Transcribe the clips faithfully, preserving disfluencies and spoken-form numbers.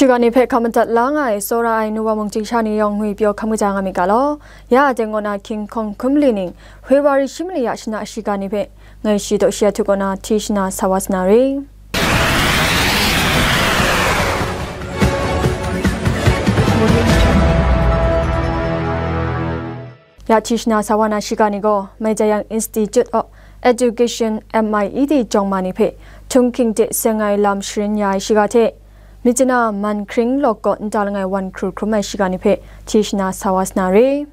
Shiga ni hpe hkam madat la nga ai, tsawra ai nu wa mung ting sha ni yawng ngwi pyaw hkam kaja nga myit ga law. Ya a teng kaw na King Kong hkum li ning, February shi mali ya shana shiga ni hpe, ngai shi daw shi a htu kaw na hti shana sa wa sa na re. Ya hti shana sa wa na shiga ni gaw, Maijayang Institute of Education, M I E D, jawng ma ni hpe htunghking hte seng ai lam sharin ya ai shiga hte, Myitkyina Mankhring lawk kaw nta langai wan hkru hkrum ai shiga ni hpe hti shana sa wa sa na re.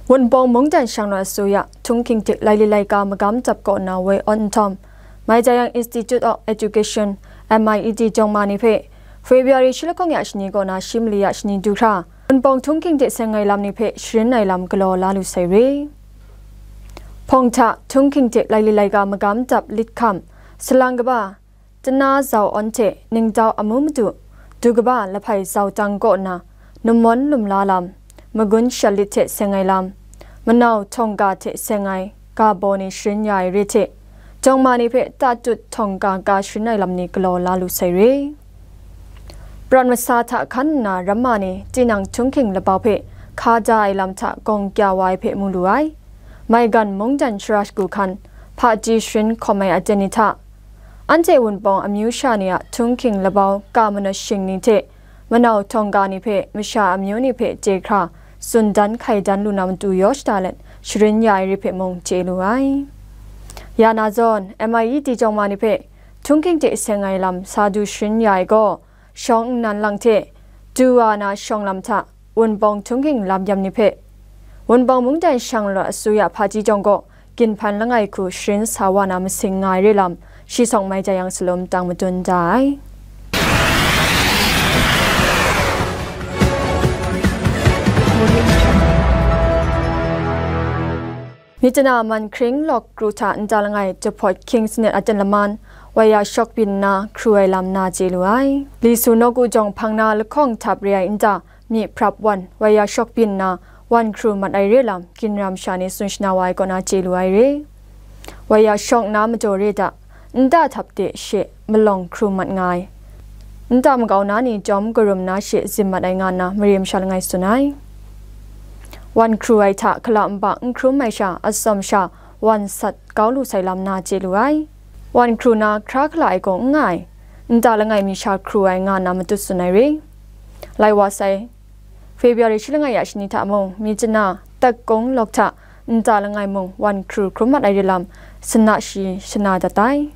Wunpawng mungdan shanglawt asuya htunghking hte laili laika magam dap kaw nna woi awn nhtawm, Maijayang Institute of Education, M I E D, jawng ma ni hpe February shi lahkawng ya shani kaw na shi mali ya shani du hkra, Wunpawng htunghking hte seng ai lam ni hpe sharin ai lam galaw la lu sai re. Hpawng hta htunghking hte laili laika magam dap lit hkam, salang kaba, tana zau awn hte ningtau amu madu, du kaba lahpai zau tang kaw nna, num mawn lum la lam, magun shat lit hte seng ai lam, manau htawng ga hte seng ai ga baw ni sharin ya ai re hte, jawng ma ni hpe tatut htawng ga ga sharin ai lam ni galaw la lu sai re. Prat masa hta hkan nna ramma ni tinang htunghking labau hpe hka da ai lam hta gawng kya wa ai hpe mu lu ai. Maigan mungdan shara shagu hkan hpaji sharin hkawm ai aten ni hta, anhte Wunpawng amyu sha ni a htunghking labau ka manawt shing ni hte manau htawng ga ni hpe masha amyu ni hpe chye hkra tsun dan hkai dan lu na matu yaw shada let sharin ya ai re hpe mung chye lu ai. Ya na zawn, M I E D jawng ma ni hpe htunghking hte seng ai lam sa du sharin ya ai gaw, shawng nnan lang hte du wa na shawng lam hta, Wunpawng htunghking lam yam ni hpe, Wunpawng mungdan shanglawt asuya hpaji jawng gaw, ginhpan langai hku sharin sa wa na masing nga ai re lam, shi sawng Maijayang salum tang madun da ai. Myitkyina Mankhring lawk kru hta nta langai jahpawt hkying sanit aten laman, wai ya shawk byin nna hkru ai lam na chye lu ai. Li Su Nawku jawng hpang na lahkawng htap re ai nta myi hprap wan, wai ya shawk byin nna wan hkru mat ai re lam, ginra masha ni tsun shana wa ai kaw na chye lu ai re. Wai ya shawk na majaw re da, nta htap de she malawng hkru mat nga ai. Nta makau na ni chyawm karum na she zim mat ai nga nna mare masha langai tsun ai. Wan hkru ai hta hkala nba n hkrum ai sha, atsawm sha wan sat kau lu sai lam na chye lu ai. Wan hkru na hkra hkala ai gaw n nga ai, nta langai mi sha hkru ai nga nna matut tsun ai re. Lai wa sai, February shi langai ya shani hta mung, Myitkyina Tatkung lawk hta nta langai mung wan hkru hkrum mat ai re lam, sana shi shana dat ai.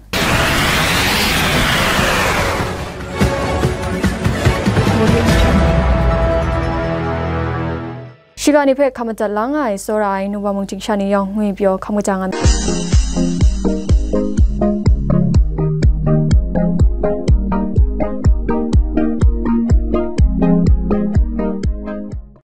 Shiga ni hpe hkam madat la nga ai tsawra ai nu wa mung ting sha ni yawng ngwi pyaw hkam kaja nga myit.